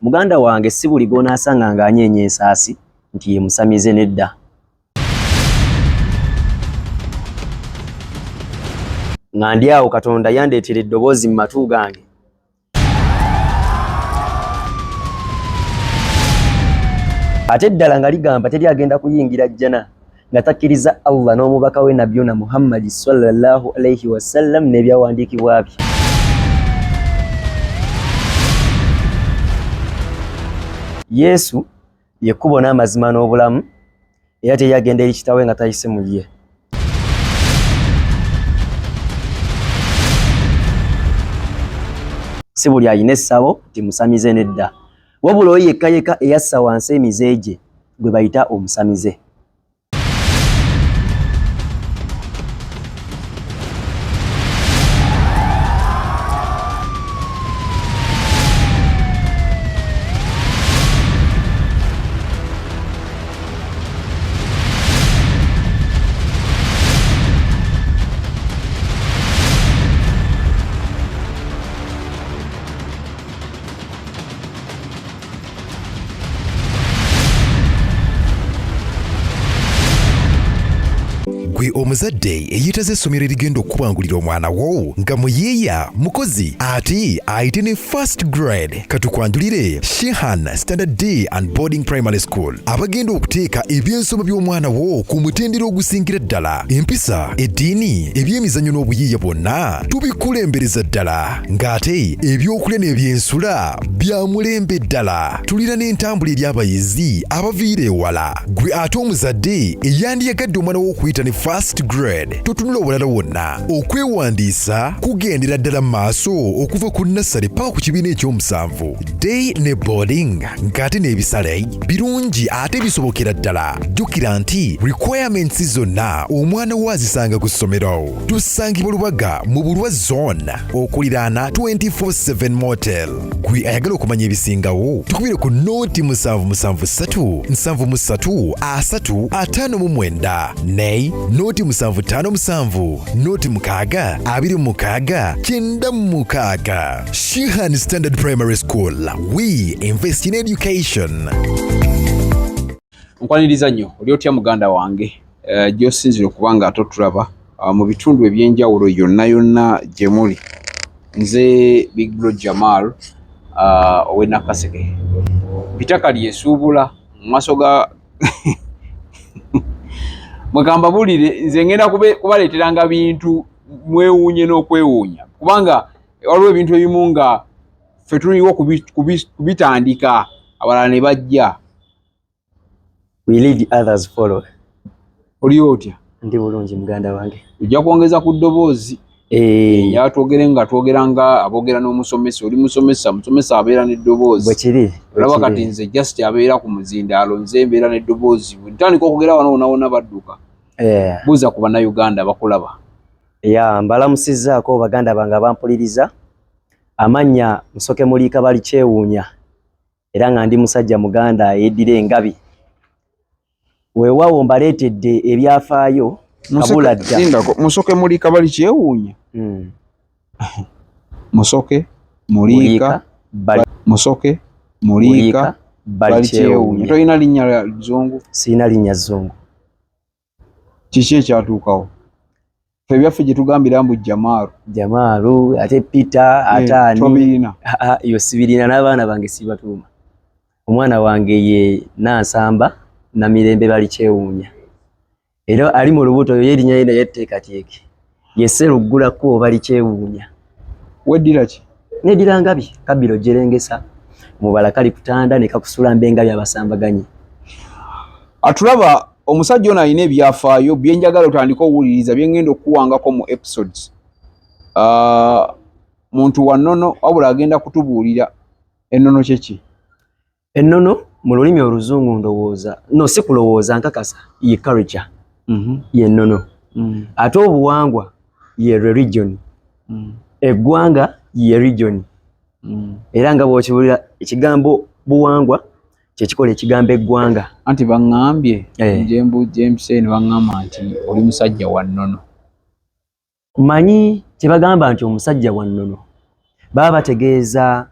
Muganda wange si buli gw'onaasanga ng'anyeenya ensaasi nti ye musamize nedda. Nga ndi awo Katonda yandeetera eddoboozi mu matu gange. Ate ddala nga ligamba teri agenda kuyingira jjana nga takkiriza Allah n'omubaka we Nabiyuna Muhammadi sallallahu alaihi wasallam n'ebyawandiikibwa bye. Yesu ye kkubo n'amazima n'obulamu era teri agenda eri kitaawe nga tayise mu ye. Si buli alina essabo nti musamize nedda, wabula oyo yekka yekka eyassa wansi emize gye gwe bayita omusamize. Gwe omuzadde eyeetaze essomero erigenda okukubangulira omwana wo nga muyiiya mukozi ate ayite ne first grade, katukwanjulire Shehan Standard Day and Boarding Primary School abagenda okuteeka ebyensoma by'omwana wo ku mutendera ogusingira ddala. Empisa, eddiini, ebyemizannyo n'obuyiiya bwonna tubikulembereza ddala, ng'ate ebyokulya n'ebyensula bya mulembe ddala. Tulina n'entambula eri abayizi abaviira ewala. Gwe ate omuzadde eyandiyagadde omwana wo okuyita ne first grade, totunula walala wonna. Okwewandiisa kugendera ddala mu maaso okuva ku nnassale paka ku kibiina ekyomusanvu, day ne boarding, ng'ate n'ebisale birungi ate bisobokera ddala. Jjukira nti requirements zonna omwana wo azisanga ku ssomero. Tusangibwa Lubaga mu Bulwa Zone okuliraana 24/7 Motel. Gwe ayagala okumanya ebisingawo tukubire ku noti 773 73 3 59 ne noti 757 noti 6 26 96. Shehan Standard Primary School, we invest in education. Nkwaniriza nnyo, oli otya muganda wange gy'osinzira okuba nga ate otulaba mu bitundu eby'enjawulo yonna yonna gye muli. Nze Big Bro Jamal ow'e Nakaseke. Bitaka lyesuubula mu maaso ga mwegamba bulire, nze ngenda kubaleeteranga bintu mwewuunye n'okwewuunya, kubanga waliwo ebintu ebimu nga ffe tuliwo kubitandika, abalala ne bajja. We lead, others follow. Oli otya? Ndi bulungi muganda wange. Ojja kwongeza ku ddoboozi. Eh. Twogere nga twogera nga aboogera n'omusomesa. Oli musomesa, musomesa abeera n'eddoboozi. Bwe kiri. Olaba kati nze just abeera ku muzindaalo, nze mbeera n'eddoboozi. Ntandika okwogera wano wonna wonna badduka. Buuza ku Bannayuganda bakulaba. Ya, mbalamusizzaako baganda bange abampuliriza. Amannya Musoke Muliika bali kyewuunya, era nga ndi musajja muganda eyeddira engabi. Weewaawo mbaleetedde ebyafaayo kabula dda. Musoke Muliika bali kyewuunya. Musoke Muliika Musoke Muliika bali kyewuunya. Tolina linnya lya zzungu? Sirina linnya zzungu. Kiki ekyatuukawo? Ffe ebyaffe gye tugambira mbu Jamaaru. Jamaaru ate Peter ate ani? Tobirina. Yo sibirina, n'abaana bange sibatuuma. Omwana wange ye Nansamba Namirembe bali kyewuunya. Era ali mu lubuto yo erinnya lye naye etteekateeke. Ye Sseruggulako bali kyewuunya. Weddira ki? Neddira ngabi, kabbiro jjerengesa, mubala kali kutanda ne kakusula mbengabi abasambaganyi. Atulaba omusajja ono alina ebyafaayo bye njagala otandike owuliriza bye ngenda okukuwangako mu episodes. Muntu wa nnono, wabula agenda kutubuulira ennono kye ki? Ennono mu lulimi oluzungu ndowooza, no si kulowooza, nkakasa ye culture. Ye nnono. Ate obuwangwa ye religion. Eggwanga ye region. Era nga bw'okiwulira ekigambo buwangwa kyekikola ekigambo eggwanga. Anti baŋŋambye, James ne baŋŋamba nti oli musajja wa nnono. Manyi kye bagamba nti omusajja wa nnono, baba bategeeza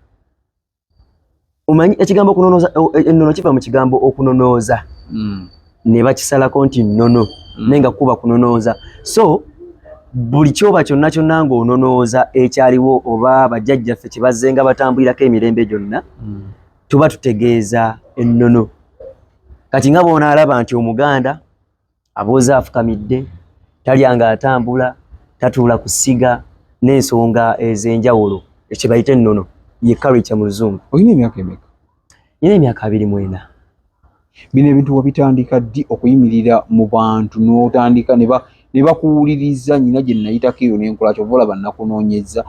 Omanyi ekigambo okunonooza, ennono kiva mu kigambo okunonooza. Ne bakisalako nti nnono, naye nga kuba kunonooza. So buli kyoba kyonna kyonna ng'ononooza ekyaliwo oba bajjajjaffe kye bazzenga batambulirako emirembe gyonna, tuba tutegeeza ennono. Kati nga bw'onaalaba nti Omuganda abuuza afukamidde, talya ng'atambula, tatuula ku ssiga n'ensonga ez'enjawulo, ekyo bayita ennono, ye culture mu Luzungu. Olina emyaka emeka? Nina emyaka 24. Bino ebintu wabitandika ddi okuyimirira mu bantu n'otandika ne bakuwuliriza? Nyina gye nayitako eyo n'enkola, kyova olaba nakunoonyeza.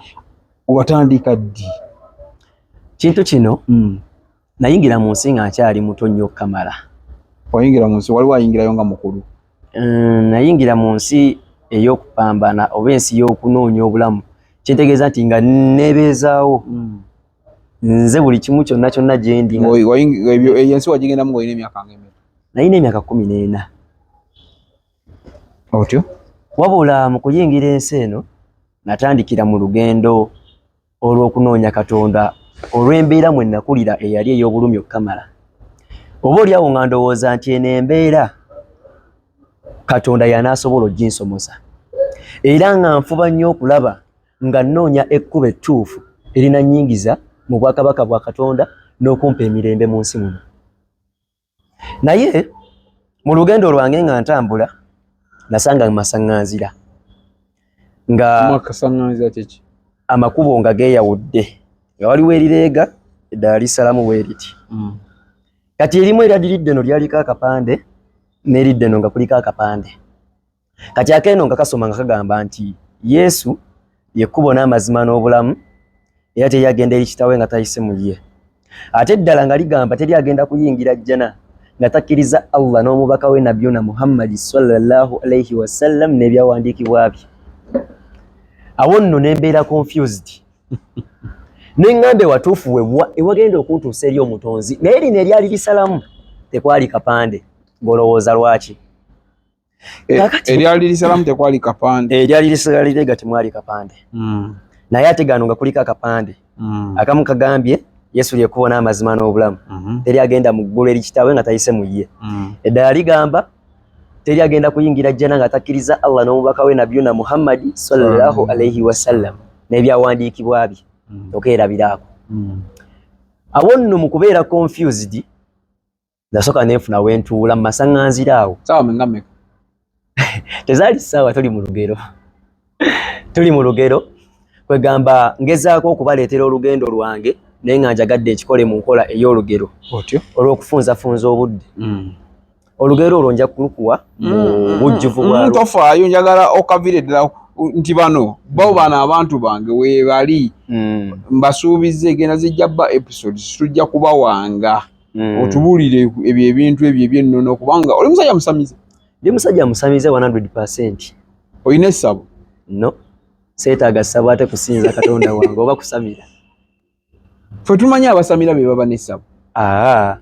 Watandika ddi? Kintu kino nayingira mu nsi nga nkyali muto nnyo kamala. Wayingira mu nsi? Waliwo ayingirayo nga mukulu. Nayingira mu nsi ey'okupambana oba ensi y'okunoonya obulamu, kyentegeeza nti nga neebeezaawo nze buli kimu kyonna kyonna gye ndi. Eyo ensi wagigendamu ng'olina emyaka nga emeka? Nalina emyaka 14. Otyo. Wabula mu kuyingira ensi eno natandikira mu lugendo olw'okunoonya Katonda olw'embeera mwe nakulira eyali ey'obulumi okukamala. Oba oliawo nga ndowooza nti eno embeera Katonda y'anaasobola oginsomosa, era nga nfuba nnyo okulaba nga nnoonya ekkubo ettuufu erinannyingiza mu bwakabaka bwa Katonda n'okumpa emirembe mu nsi muno. Naye mu lugendo lwange nga ntambula nasanga masaŋŋanzira nga Masaŋŋanzira kyeki? Amakubo nga geeyawudde, nga waliwo erireega, eddala lisalamu bwe riti. Kati erimu eryadiridde eno lyaliko akapande, n'eridde eno nga kuliko akapande. Kati akeeno nga kasoma nga kagamba nti Yesu yekkubo n'amazima n'obulamu, era teri agenda eri Kitaawe nga tayise mu ye. Ate eddala nga ligamba teri agenda kuyingira jjana nga takkiriza Allah n'omubaka we Nabiyuna Muhammadi sallallahu alaihi wasallam n'ebyawandiikibwa bye. Awo nno ne mbeera confused, ne ŋŋamba ewatuufu wewa ewagenda okuntuusa eri Omutonzi, naye lino eryali lisalamu tekwali kapande. Ng'olowooza lwaki? Eryali lisalamu tekwali kapande? Eryali lisalalirega temwali kapande, naye ate gano nga kuliko akapande. Akamu kagambye Yesu lyekkubo n'amazima n'obulamu, teri agenda mu ggulu eri Kitaawe nga tayise mu ye. Eddala ligamba teri agenda kuyingira jjana nga takkiriza Allah n'omubaka we Nabiyuna Muhammadi sallallahu alaihi wasallam n'ebyawandiikibwa bye. Okeerabiraako. Awo nno mu kubeera confused nasooka nenfuna wentuula mu masaŋŋanzira awo. Saawa menga meka? Tezaali ssaawa, tuli mu lugero, tuli mu lugero. Kwegamba ngezaako okubaleetera olugendo lwange, naye nga njagadde ekikole mu nkola ey'olugero. Otyo. Olw'okufunzafunza obudde. Olugero olwo nja kulukuwa mu bujjuvu bwalwo. Tofaayo, njagala okavire ddala nti bano bo bano abantu bange weebali. Mbasuubiza egenda zijja bba episodes, tujja kubawanga otubuulire ebyo ebintu ebyo ebyennono, kubanga oli musajja musamize. Ndi musajja musamize 100%. Olina essabo? No, seetaaga ssabo ate kusinza Katonda wange oba kusamira. Fe tumanyi abasamira be baba n'essabo. Aa,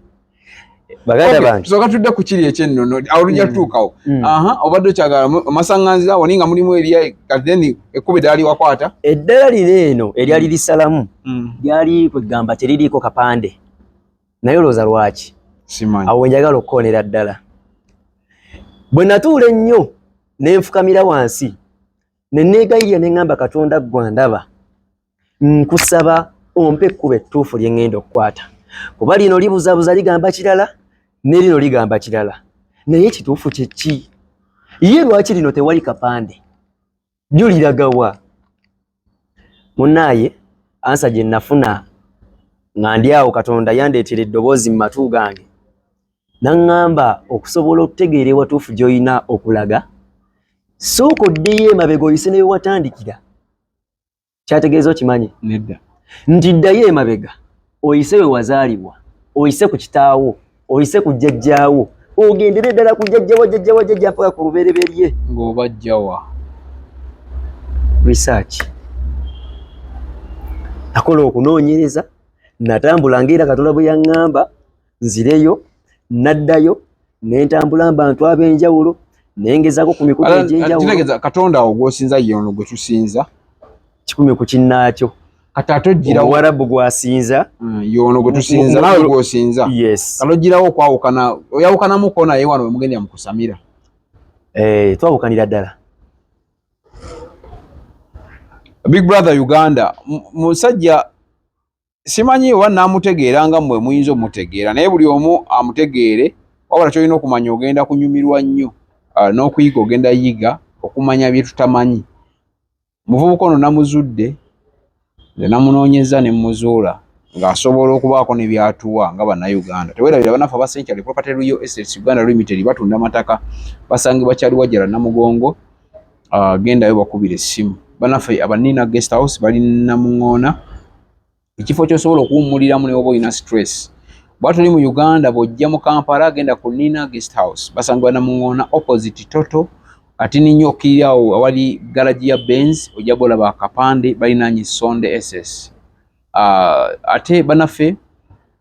baganda bange. Soka tudde ku kiri ekyennono, awo lujja tutuukawo. Aha, obadde okyagala amasaŋŋanzira awo ninga mulimu erya kati, then ekkubo eddala liwakwata. Eddala lino eno eryali lisalamu lyali kwegamba teririiko kapande, naye olowooza lwaki? Simanyi. Awo wenjagala okukoonera ddala. Bwe natuula ennyo ne nfukamira wansi ne neegayirira ne ŋŋamba, Katonda ggwa ndaba, nkusaba ompe ekkubo ettuufu lye ŋŋenda okukwata, kuba lino libuzabuza, ligamba kirala, ne lino ligamba kirala, naye ekituufu kye ki? Ye lwaki lino tewali kapande, lyo liragawa? Munnaaye, answer gye nafuna nga ndi awo, Katonda yandeetera eddoboozi mu matu gange naŋŋamba, okusobola okutegeera ewatuufu gy'olina okulaga, sooka oddeyo emabega oyise ne wewatandikira. Kyategeeza okimanyi? Nedda. Nti ddayo emabega oyise we wazaalibwa, oyise ku kitaawo, oyise ku jjajjaawo, ogendere ddala ku jjajja wa jjajja wa jjajja mpaka ku lubereberye. Ng'obajjawa? Research, nakola okunoonyereza, natambula ngaera Katonda bwe yaŋŋamba nzireyo, naddayo nentambula mbantu ab'enjawulo, nengezaako ku mikutu egy'enjawulo. Kitegeeza Katonda awo gw'osinza ye ono gwe tusinza? 100 ku kinnaakyo. Kati ate ojjirawo Omuwarabu gwasinza. Yono gwe tusinza naawe gwosinza. Yes. Kati ojjirawo okwawukana, oyawukanamuko naye wano wemugendera mu kusamira. Twawukanira ddala. Big Brother Uganda, musajja simanyi oba naamutegeera nga mmwe muyinza omutegeera, naye buli omu amutegeere. Wabula kyolina okumanya ogenda kunyumirwa nnyo n'okuyiga, ogenda yiga okumanya bye tutamanyi. Muvubuka ono namuzudde, nze namunoonyeza ne mmuzuula ng'asobola okubaako ne by'atuwa nga Bannayuganda. Teweerabira bannaffe aba Century Property Real Estates Uganda Limited batunda amataka, basangibwa Kyaliwajjala Namugongo. Gendayo bakubira essimu. Bannaffe aba Nina Guest House bali Namuŋŋoona, ekifo ky'osobola okuwummuliramu ne woba olina stress. Bw'aba toli mu Uganda, bw'ojja mu Kampala genda ku Nina Guest House, basangibwa Namuŋŋoona opposite Toto. Ate ninyo okkirira awo awali garagi ya Benz, ojja bolaba akapande balinaanye Sonde SS. Ate bannaffe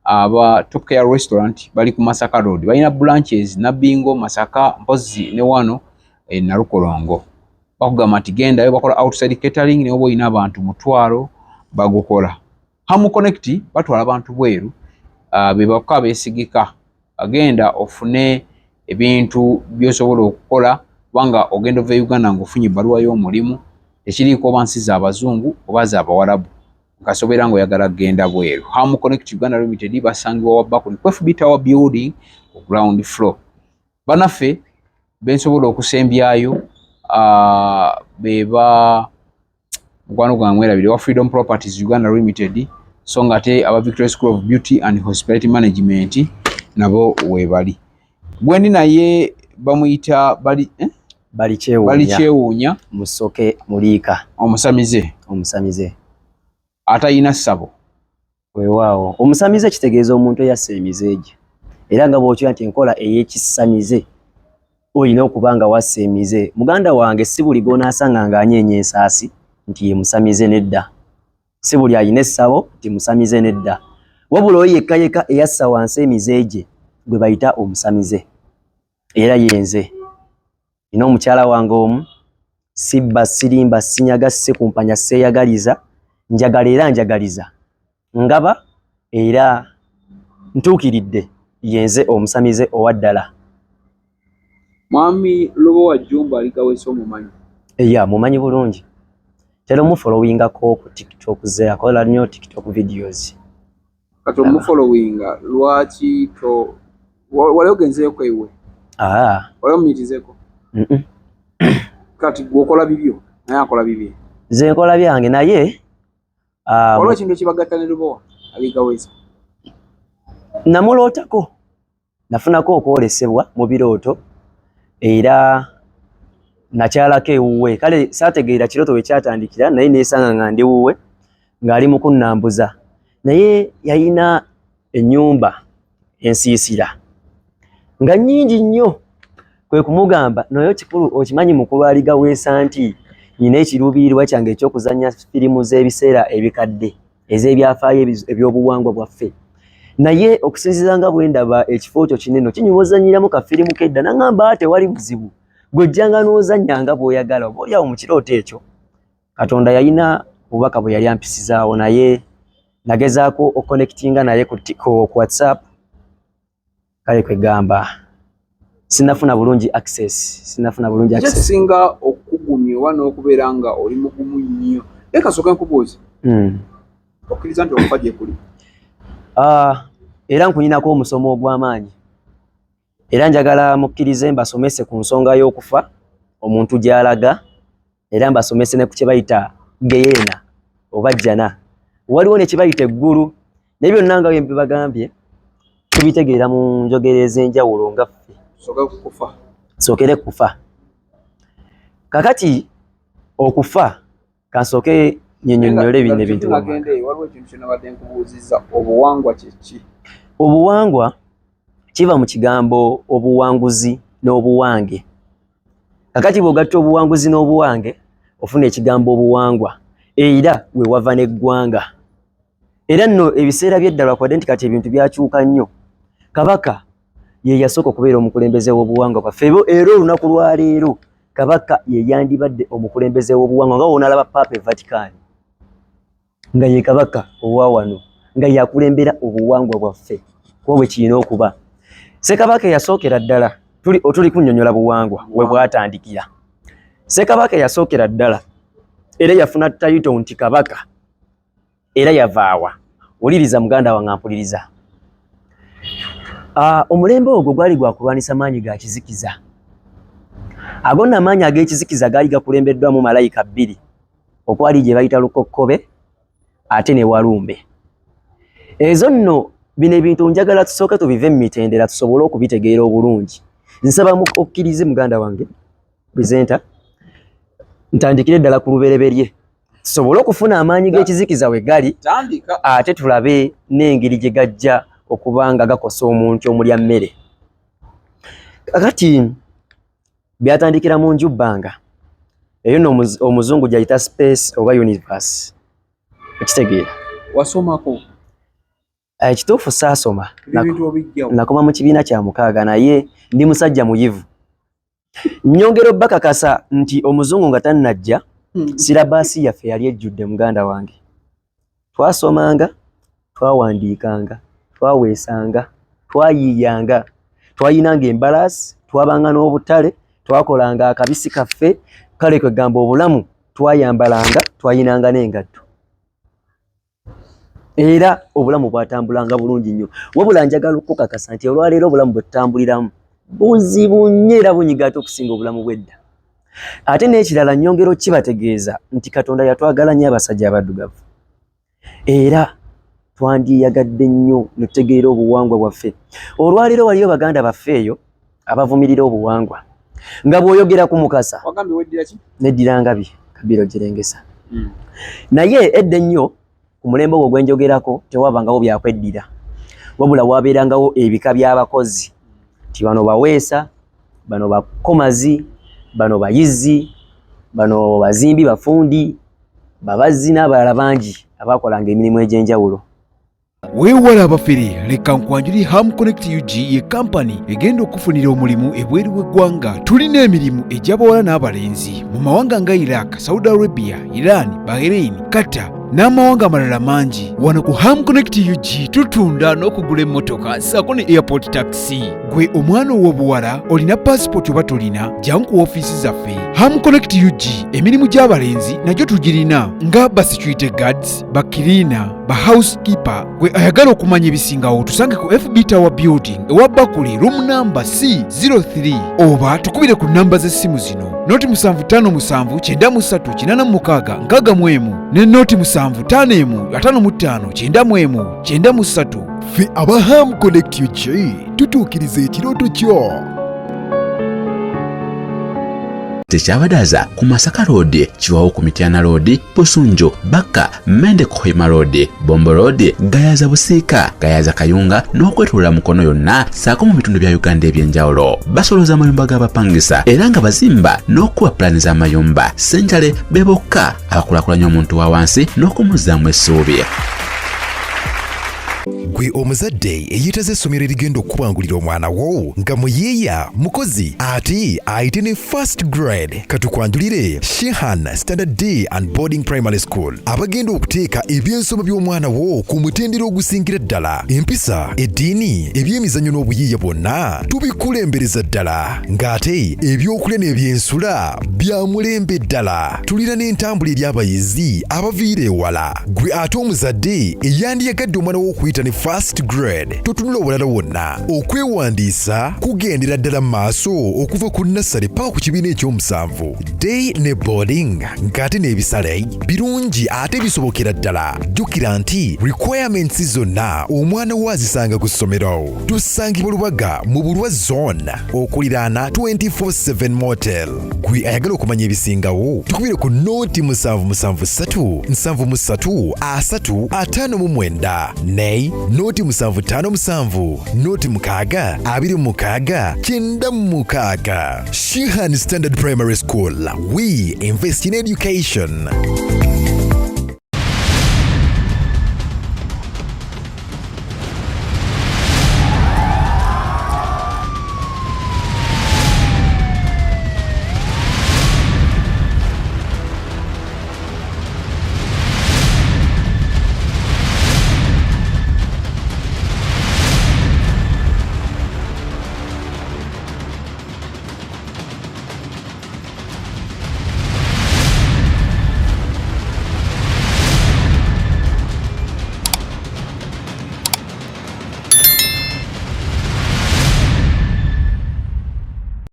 aba Top Care Restaurant bali ku Masaka Road, balina branches Nabbingo, Masaka, mpozzi ne wano e Nalukolongo. Bakugamba nti gendayo, bakola outside catering, ne oba olina abantu 1000 bagukola. Hamu Connect batwala abantu bweru, be bakka beesigika. Agenda ofune ebintu by'osobola okukola kubanga ogenda ova e Uganda ng'ofunye ebbaluwa y'omulimu, tekiriiko oba nsi z'abazungu oba z'abawarabu, nkasobeera ng'oyagala kugenda bweru. Hamu Connect Uganda Limited basangibwa wa Bakuli ku FB Tower building ku ground floor. Bannaffe bensobola okusembyayo beba mukwano gwange mwerabire wa Freedom Properties Uganda Limited, so nga ate aba Victoria School of Beauty and Hospitality Management nabo weebali. Gwendi naye bamuyita bali eh? Bali kyewuunya. Bali kyewuunya. Musoke Muliika. Omusamize. Omusamize. Atayina ssabo. Weewaawo, omusamize kitegeeza omuntu eyassa emize gye, era nga bw'okira nti enkola ey'ekisamize olina okuba nga wassa emize. Muganda wange, si buli gw'onaasanga ng'anyeenya ensaasi nti ye musamize, nedda. Si buli alina essabo nti musamize, nedda. Wabula oyo yekka yekka eyassa wansi emize gye gwe bayita omusamize, era yenze. Nina omukyala wange omu, sibba, sirimba, sinyaga, sikumpanya, seeyagaliza, njagala era njagaliza, ngaba era ntuukiridde. Yenze omusamize owa ddala. Mwami Lubowa Jjumba Aligawesa omumanyi? Eya, mumanyi bulungi. Tera omufollowingako ku TikTok ze, akola nnyo TikTok videos. Kati omufollowinga lwaki to wali ogenzeeko ewe? Aa. Wali omuyitizeko? Mm. Kati gweokola bibyo naye akola bibye? Nze nkola byange naye. Waliwo ekintu ekibagatta ne Lubowa Aligawesa? Namulootako, nafunako okwolesebwa mu birooto, era nakyalako ewuwe. Kale saategeera kirooto we kyatandikira, naye neesanga nga ndi wuwe ng'ali mu kunnambuza, naye yalina ennyumba ensiisira nga nnyingi nnyo. Kwe kumugamba, naye kikulu okimanyi mukulu Aligaweesa nti nina ekiruubirirwa kyange eky'okuzannya firimu z'ebiseera ebikadde ez'ebyafaayo eby'obuwangwa bwaffe, naye okusinziira nga bwe ndaba ekifo kyo kinene, kinyuma ozannyiramu ka firimu k'edda. Naŋŋamba, tewali buzibu, gw'ojjanga n'ozannya nga bw'oyagala. Oba oliawo mu kirooto ekyo Katonda yalina obubaka bwe yali ampisizaawo, naye nagezaako okuconnectinga naye ku WhatsApp. Kale kwegamba sinafuna bulungi access, sinafuna bulungi access. Ekisinga okukugumya oba n'okubeera nga oli mugumu nnyo, leka sooka nkubuuze, okkiriza nti okufa gye kuli? Era nkunyinako omusomo ogw'amaanyi, era njagala mukkirize mbasomese ku nsonga y'okufa omuntu gy'alaga, era mbasomese ne ku kye bayita geyeena oba jjana. Waliwo ne kye bayita eggulu, naye byonna nga bwe mbibagambye tubitegeera mu njogera ez'enjawulo nga ffe. Sooka kufa. Sookere kufa. Kakati okufa, kansooke nnyonnyole bino ebintu. Nagenda eyo, waliwo ekintu kye nabadde nkubuuzizza: obuwangwa kye ki? Obuwangwa kiva mu kigambo obuwanguzi n'obuwange. Kakati bw'ogatta obuwanguzi n'obuwange ofuna ekigambo obuwangwa, era we wava n'eggwanga. Era nno ebiseera by'edda, lwakubadde nti kati ebintu byakyuka nnyo, kabaka ye yasooka okubeera omukulembeze w'obuwangwa bwaffe. Era olunaku lwaleero kabaka ye yandibadde omukulembeze w'obuwangwa, nga wonalaba paapa e Vatican. Nga ye kabaka owa wano, nga yakulembera obuwangwa bwaffe kuba bwe kirina okuba. Ssekabaka eyasookera ddala, tuli kunnyonnyola buwangwa we bwatandikira. Ssekabaka eyasookera ddala era yafuna title nti kabaka, era yavaawa? Wuliriza muganda wange, ampuliriza. Omulembe ogwo gwali gwa kulwanisa maanyi ga kizikiza. Ago nno amaanyi ag'ekizikiza gaali gakulembeddwamu malayika bbiri, okwali gye bayita Lukokkobe ate ne Walumbe. Ezo nno bino ebintu njagala tusooke tubive mu mitendera tusobole okubitegeera obulungi. Nsaba okkirize muganda wange presenter, ntandikire ddala ku lubereberye tusobole okufuna amaanyi g'ekizikiza we gali, ate tulabe n'engeri gye gajja okuba nga gakosa omuntu omulya mmere. Kakati byatandikira mu njubbanga eyo nno omuzungu gyayita space oba universe, okitegeera? Wasomako? Ekituufu saasoma, nakoma mu kibiina kya mukaaga, naye ndi musajja muyivu. Nyongera obbakakasa nti omuzungu nga tannajja, syllabus yaffe yali ejjudde muganda wange. Twasomanga, twawandiikanga, twaweesanga, twayiiyanga, twayinanga embalaasi, twabanga n'obutale, twakolanga akabisi kaffe. Kale kwegamba obulamu twayambalanga, twayinanga n'engatto, era obulamu bwatambulanga bulungi nnyo. Wabula njagala okukakasa nti olwaleero obulamu bwe tutambuliramu buzibu nnyo era bunyiga ate okusinga obulamu bw'edda. Ate n'ekirala, nnyongera okukibategeeza nti Katonda yatwagala nnyo abasajja abaddugavu, era twandiyagadde nnyo netutegeera obuwangwa bwaffe. Olwaleero waliyo baganda baffe eyo abavumirira obuwangwa nga bw'oyogera ku Mukasa. Neddira Ngabi, Kabiro Girengesa. Naye edda ennyo ku mulembe ogwo gwenjogerako tewabangawo byakweddira, wabula wabeerangawo ebika by'abakozi nti bano baweesa, bano bakomazi, bano bayizi, bano bazimbi, bafundi, babazzi n'abalala bangi abakolanga emirimu egy'enjawulo. Weewala abafere, leka nkwanjuli Ham Connect UG. Ye kampani egenda okufunira omulimu ebweru w'eggwanga. Tulina emirimu egy'abawala n'abalenzi mu mawanga nga Iraq, Saudi Arabia, Iran, Bahrain, Qatar n'amawanga amalala mangi. Wano ku Ham Connect UG tutunda n'okugula emmotoka ssaako ne airport taxi. Gwe omwana ow'obuwala olina pasipoti oba tolina, jangu ku ofiisi zaffe Ham Connect UG. Emirimu gy'abalenzi nagyo tugirina nga ba security guards, ba cleaner, ba housekeeper. Gwe ayagala okumanya ebisingawo, tusange ku FB Tower Building ewa Bakuli, room number C03, oba tukubire ku namba z'essimu zino: 0 757 93 86 61 ne 0 751 55 91 93. Ffe aba Ham Connect UG tutuukiriza ekirooto kyo. Tekyabadaza ku Masaka Road, Kiwawo ku Mityana Road, Busunju, Bakka, Mende ku Hoima Road, Bombo Road, Gayaza Busiika, Gayaza Kayunga n'okwetolola Mukono yonna ssaako mu bitundu bya Uganda ebyenjawulo. Basolooza amayumba g'abapangisa era nga bazimba n'okuba pulaani z'amayumba. Senjale be bokka abakulaakulanya omuntu wa wansi n'okumuzzaamu essuubi. Gwe omuzadde eyeetaza essomero erigenda okukubangulira omwana wo nga muyiiya, mukozi ate ayite ne first grade, katukwanjulire Shihan Standard Day and Boarding Primary School, abagenda okuteeka ebyensoma by'omwana wo ku mutendera ogusingira ddala. Empisa, eddiini, ebyemizannyo n'obuyiiya bwonna tubikulembereza ddala, ng'ate ebyokulya n'ebyensula bya mulembe ddala. Tulina n'entambula eri abayizi abaviira ewala. Gwe ate omuzadde eyandiyagadde omwana wo okuyita ne first grade, totunula obulala wonna. Okwewandiisa kugendera ddala mu maaso okuva ku nursery paka ku kibiina ekyomusanvu, day ne boarding, ng'ate n'ebisale birungi ate bisobokera ddala. Jjukira nti requirements zonna omwana wo azisanga ku ssomero. Tusangibwa Lubaga mu Bulwa Zone, okuliraana 24/7 Motel. Gwe ayagala okumanya ebisingawo, tukubire ku 0 773 73 30 59 ne 0757 06 26 96. Shihan Standard Primary School, we invest in education.